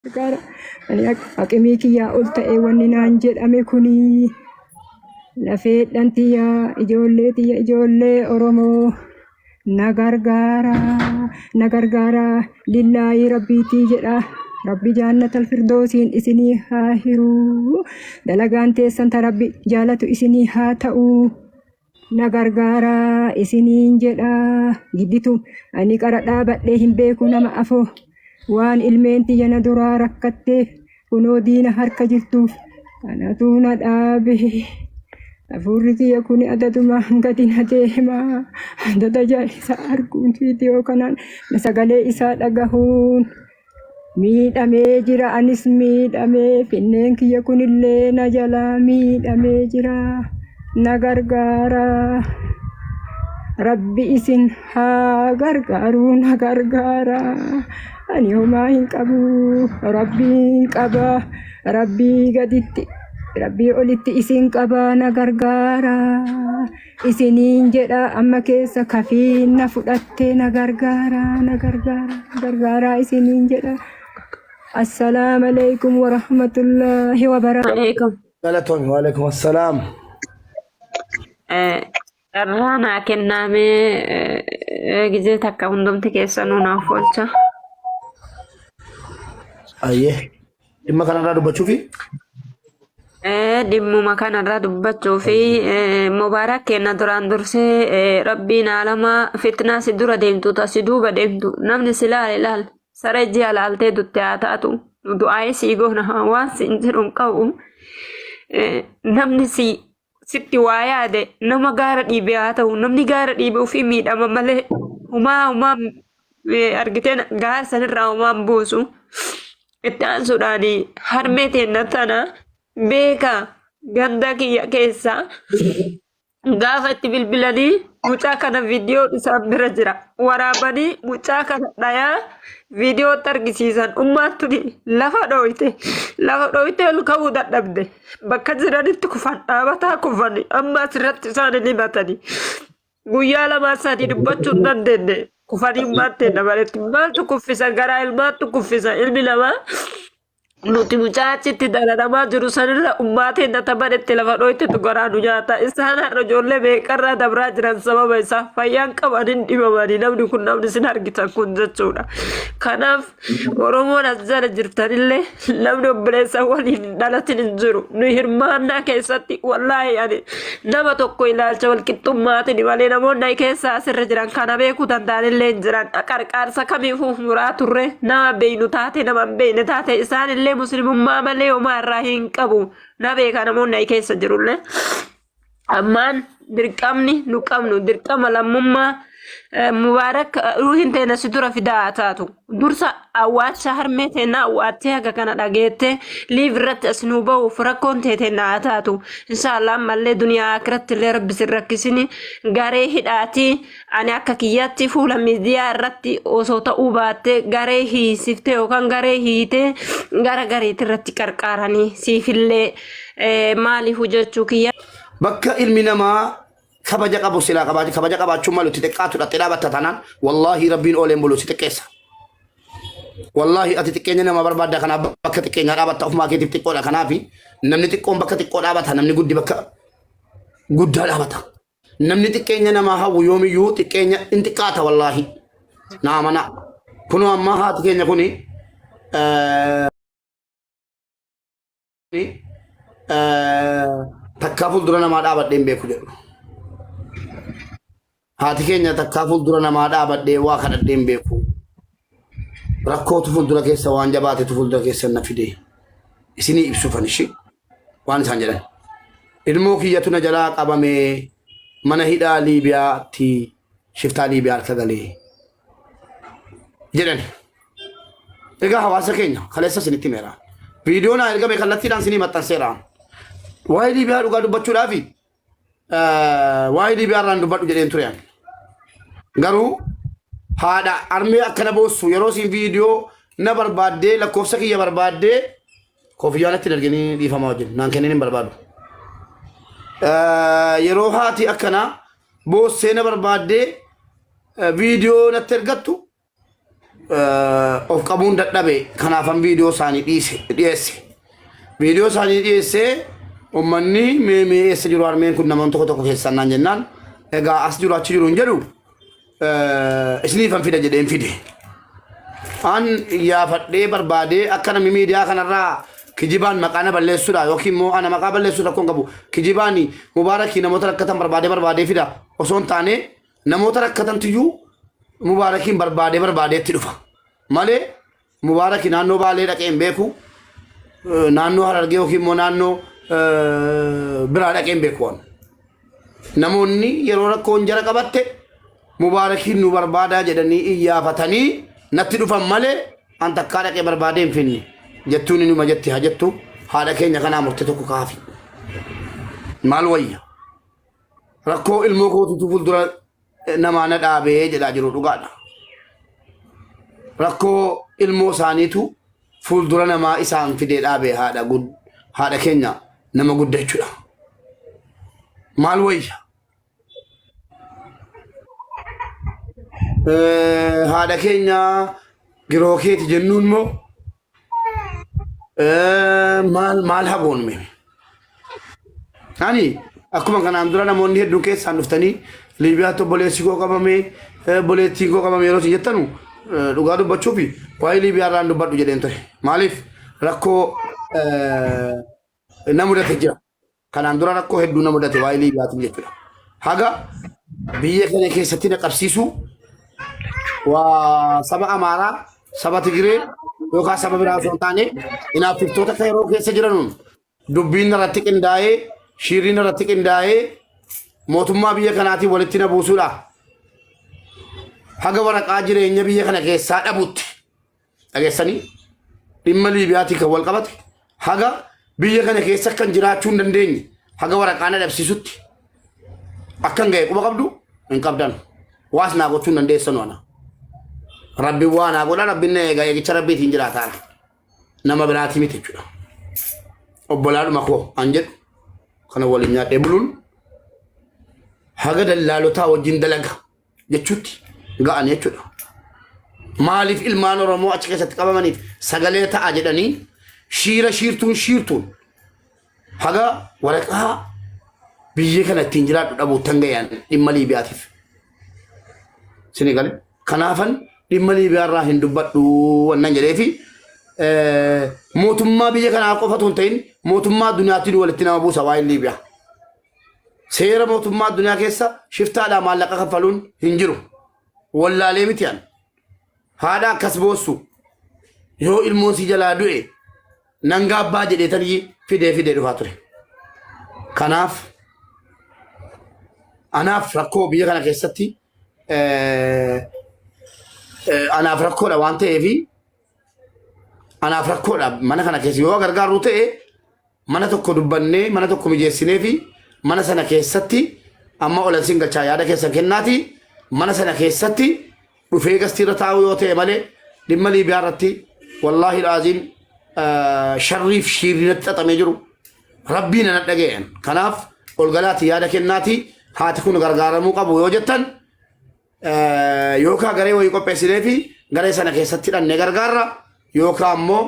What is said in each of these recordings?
Gargaara. Ani aqimii kiyyaa ol ta'e wanni naan jedhame kuni lafeedhan tiyya, ijoollee tiyya, ijoollee Oromoo na gargaara, na gargaara, lillaahii rabbiitii jedha. Rabbi jaannatal firdoosiin isinii haa hiru, dalagaan teessan ta Rabbi jaalatu isinii haa ta'u. Na gargaaraa isiniin jedha. Gidditu ani qara dhaabadhee hin beeku nama afoo. Waan ilmeen tiyya na duraa rakkatteef kunoo diina harka jirtuuf kanatu na dhaabe. Hafuurri kiyya kuni adadumaan gadi na deema. Adada isa arguun viidiyoo kanaan sagalee isaa dhagahuun miidhamee jira, anis miidhamee, finneen kiyya kunillee na jalaa miidhamee jira. Na gargaara, Rabbi isin haa gargaaru. Na gargaara, ani homaa hin qabu, Rabbiin qaba. Rabbii gaditti, Rabbii olitti isin qaba. Na gargaara isiniin jedha. Amma keessa kafiin na fudhatte. Na gargaara, na gargaara, gargaaraa isiniin jedha. Assalaamu alaikum warahmatullaahi wabarakaatu. Alaikum. Galatoomi. Waalaikum assalaam. Carraa naa kennaamee gizee takka hundumti keessanuu naaf oolcha. Ayyee. Dhimma kanarraa dubbachuufi? Dhimmuma kanarraa dubbachuu fi Mubaarak kenna duraan dursee Rabbiin alama fitnaa si dura deemtu ta si duuba deemtu namni si laale laal saree ji'a laaltee dutte haa taatu, nu du'aa'ee sii goona, waan siin jedhu hin qabu. Namni si sitti waa yaade nama gaara dhiibe haa ta'u, namni gaara dhiibe ofii miidhama malee humaa humaa argitee gaara sanirraa humaa hin buusu. Itti aansuudhaan harmee teenna tana beeka, ganda kiyya keessa gaafa itti bilbilanii mucaa kana viidiyoo isaan bira jira waraabanii mucaa kana dhayaa viidiyootti argisiisan, ummaan tuni lafa dhooyte, lafa dhooyte ol ka'uu dadhabde, bakka jiranitti kufan, dhaabataa kufan. Amma asirratti isaan hin himatanii guyyaa lamaa sadii dubbachuu hin dandeenye kufanii. Ummaan teenna bareetti maaltu kuffisa? Garaa ilmaattu kuffisa. Ilmi namaa nuti mucaa achitti dararamaa jiru sanirra ummaa teenna tabaretti lafa dhooytetu garaa nu nyaata. Isaan har'a ijoollee meeqarraa dabraa jiran, sababa isaa fayyaan qaban hin dhibamanii. Namni kun, namni isin argitan kun jechuudha. Kanaaf Oromoon as jala jirtanillee, namni obboleessa waliin hin dhalatin hin jiru. Nu hirmaannaa keessatti wallaahi ani nama tokko ilaalcha walqixxummaatiin malee namoonni keessa asirra jiran kana beekuu danda'anillee hin jiran. Qarqaarsa kamiifuu muraa turre, nama beeynu taate, nama hin beekne taate, isaanillee muslimummaa malee homaa irraa hin qabu. Na beeka namoonni keessa jirullee. Ammaan dirqamni nu qabnu dirqama lammummaa. Mubaarak, ruuhin teena si dura fidaa haa taatu. Dursa awwaacha harmee teena awwaattee haga kana dhageette liif irratti as nuu bahuuf rakkoon tee teena haa taatu. Inshaallah ammallee duniyaa akiratti illee Rabbi sin rakkisini. Garee hidhaati ani akka kiyyaatti fuula miidiyaa irratti osoo ta'uu baatte garee hiisiftee yookaan garee hiitee gara gareetti irratti qarqaaranii siifillee maaliif hojjechuu kiyya. Bakka ilmi namaa kabaja qabu silaa kabaja qabaachuu malu itti xiqqaatu dhattee dhaabatta taanaan, wallaahi Rabbiin ooleen bulu si xiqqeessa. Wallaahi ati xiqqeenya nama barbaadda, kanaaf bakka xiqqeenyaa dhaabatta, ofumaa keetiif xiqqoodha. Kanaaf namni xiqqoon bakka xiqqoo dhaabata, namni guddi bakka guddaa dhaabata. Namni xiqqeenya namaa hawwu yoomiyyuu xiqqeenya in xiqqaata, wallaahi. Naa mana. Kunoo ammaa haati keenya kuni takkaa fuuldura namaa dhaabadhee hin beeku jedhu. Haati keenya takkaa fuuldura namaa dhaabadhee waa kadhadhee hin beeku. Rakkootu fuuldura keessa, waan jabaatetu fuuldura keessa na fide. Isinii ibsuufan ishee waan isaan jedhan. Ilmoo kiyyatu na jalaa qabamee mana hidhaa Liibiyaatti shiftaa Liibiyaa harka galee jedhan. Egaa hawaasa keenya, kaleessa isinitti himeera. Viidiyoo naa ergame kallattiidhaan isinii maxxanseera. Waa'ee Liibiyaa dhugaa dubbachuudhaafi waa'ee Liibiyaa irraan dubbadhu jedheen ture ani. Garuu haadha armee akkana boossu yeroo isin viidiyoo na barbaaddee, lakkoofsa kiyya barbaaddee, koofiyyaa natti hin erginii, dhiifamaa wajjin naan kennin hin barbaadu. Yeroo haati akkanaa boossee na barbaaddee viidiyoo natti ergattu. Of qabuun dadhabe kanaafan viidiyoo isaanii dhiise dhiyeesse. Viidiyoo isaanii dhiyeessee uummanni mee mee eessa jiru harmeen kun namoonni tokko tokko keessan naan jennaan egaa as jiru achi jiru hin jedhu isiniifan fida jedheen fide. An iyyaafadhee barbaadee akka namni miidiyaa kanarraa kijibaan maqaa na balleessuudha yookiin immoo ana maqaa balleessuu rakkoon qabu kijibaan mubaarakii namoota rakkatan barbaadee barbaadee fida osoo hin taane namoota rakkatantuyyuu mubaarakiin barbaadee barbaadeetti dhufa malee mubaarakii naannoo baalee dhaqee hin beeku naannoo harargee yookiin immoo naannoo biraa dhaqee hin beeku waan. Namoonni yeroo rakkoon jara qabatte mubaarakiin nu barbaadaa jedhanii iyyaafatanii natti dhufan malee an takkaa dhaqee barbaadee hin finne jettuun inuma jetti haa jettu haadha keenya kanaa murte tokko kaafi. Maal wayya? Rakkoo ilmoo kootitu fuuldura namaa na dhaabee jedhaa jiru dhugaadha. Rakkoo ilmoo isaaniitu fuuldura namaa isaan fidee dhaabee haadha haadha keenya nama gudda jechuudha. Maal wayya? Haadha keenya giroo keeti jennuun moo maal maal hagoonu mee? Ani akkuma kanaan dura namoonni hedduun keessaan dhuftanii Liibiyaatti obboleessi koo qabame obboleettiin koo qabame yeroo isin jettanu dhugaa dubbachuuf waa'ee Liibiyaa irraan dubbadhu jedheen ture. Maaliif rakkoo na mudate jira. Kanaan dura rakkoo hedduu na mudate waa'ee Liibiyaatiin jechuudha. Haga biyya kana keessatti na qabsiisuu waa saba Amaaraa, saba Tigiree yookaan saba biraa osoo hin taane hinaaffiftoota akka yeroo keessa jiranuun dubbiin irratti qindaa'ee shiirriin irratti qindaa'ee mootummaa biyya kanaatiin walitti na buusuudha. Haga waraqaa jireenya biyya kana keessaa dhabutti dhageessanii dhimma Liibiyaatiin kan wal qabate haga biyya kana keessa akkan jiraachuu hin dandeenye haga waraqaa na dhabsiisutti akkan ga'e quba qabdu hin qabdan. Waas naa gochuu hin dandeessanu ana. Rabbi waa naa godha rabbiin na eega eegicha rabbiitiin jiraataara. Nama biraatii miti jechuudha. Obbolaadhuma koo an jedhu kana waliin nyaadhee buluun haga dallaalotaa wajjin dalaga jechuutti ga'an jechuudha. Maaliif ilmaan Oromoo achi keessatti qabamaniif sagalee ta'a jedhanii shiira shiirtuun shiirtuun haga waraqaa biyya kana ittiin jiraadhu dhabuuttan ga'an dhimma Liibiyaatiif. Sini gale. Kanaafan dhimma Liibiyaa irraa hin dubbadhu wannan jedheefi mootummaa biyya kanaa qofatu hin ta'in mootummaa addunyaattiin walitti nama buusa waa'een Liibiyaa. Seera mootummaa addunyaa keessa shiftaadhaa maallaqa kaffaluun hin jiru. Wallaalee miti an. Haadha akkas boossu yoo ilmoon si jalaa du'e nan gaabbaa jedhee tarii fidee fidee dhufaa ture. Kanaaf anaaf rakkoo biyya kana keessatti anaaf rakkoodha waan ta'eef anaaf rakkoodha mana kana keessa yoo gargaarru ta'e mana tokko dubbannee mana tokko mijeessinee fi mana sana keessatti amma olan sin galchaa yaada keessan kennaati mana sana keessatti dhufee gastiirra taa'uu yoo ta'e malee dhimma Liibiyaa irratti wallaahi laaziim sharriif shiirri natti xaxamee jiru rabbiin ana dhaga'een kanaaf ol galaati yaada kennaati haati kun gargaaramuu qabu yoo jettan yookaan garee wayii qopheessinee fi garee sana keessatti hidhannee gargaarra yookaan ammoo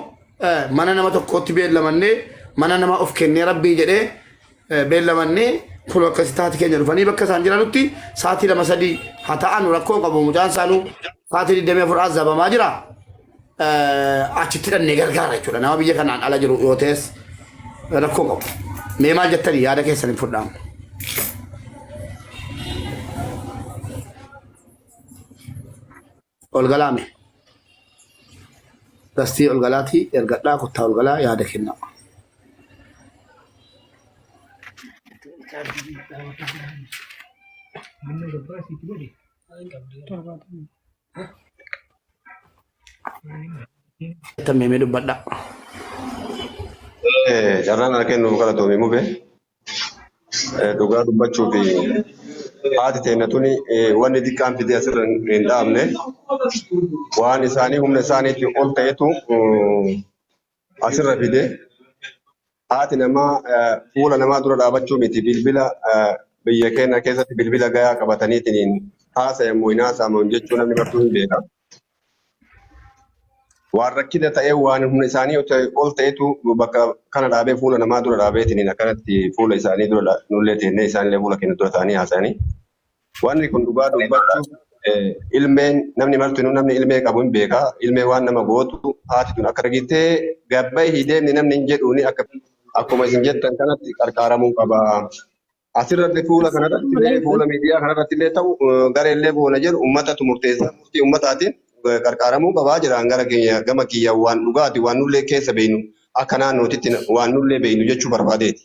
mana nama tokkootti beellamannee mana nama of kennee rabbii jedhee beellamannee kun akkasi taati keenya dhufanii bakka isaan jiranutti sa'aatii lama sadii haa ta'an rakkoo qabu mucaan isaanuu sa'aatii 24 azabamaa jira. Achitti hidhannee gargaara jechuudha nama biyya kanaan ala jiru yoo ta'es rakkoo qabu. Mee maal jettanii yaada keessan hin fudhaamu. Ol galaame. Gastii ol galaatii ergadhaa kottaa ol galaa yaada kennaa. Jettan meemee dubbadhaa. Carraan naa kennuuf galatoomi mube. Dhugaa dubbachuu fi haati teenna tuni wanni xiqqaan fidee asirra hin dhaabne waan isaanii humna isaaniitti ol ta'etu asirra fide. Haati namaa fuula namaa dura dhaabachuu miti bilbila biyya keenya keessatti bilbila gayaa qabataniitiin haasayamu hin haasa'amu jechuu namni martuu hin beeka. Waan rakkina ta'ee waan humna isaanii ol ta'etu bakka kana dhaabee fuula namaa dura dhaabeetiin akkanatti fuula isaanii dura nullee teennee isaanillee fuula keenya dura ta'anii haasa'anii. Wanni kun dhugaa dubbachuuf ilmeen namni martinuu namni ilmee qabu hin beeka. Ilmee waan nama gootu haati tun akka argitee gabba hin deemne namni hin jedhuuni akka akkuma isin jettan kanatti qarqaaramuu qaba. Asirratti fuula kanarratti illee fuula miidiyaa kanarratti illee ta'u gareellee goona jedhu uummatatu murteessa murtii uummataatiin qarqaaramuu qabaa jira gara keenya gama kiyya waan dhugaati waan nullee keessa beeynu akka naannootitti waan nullee beeynu jechuu barbaadeeti.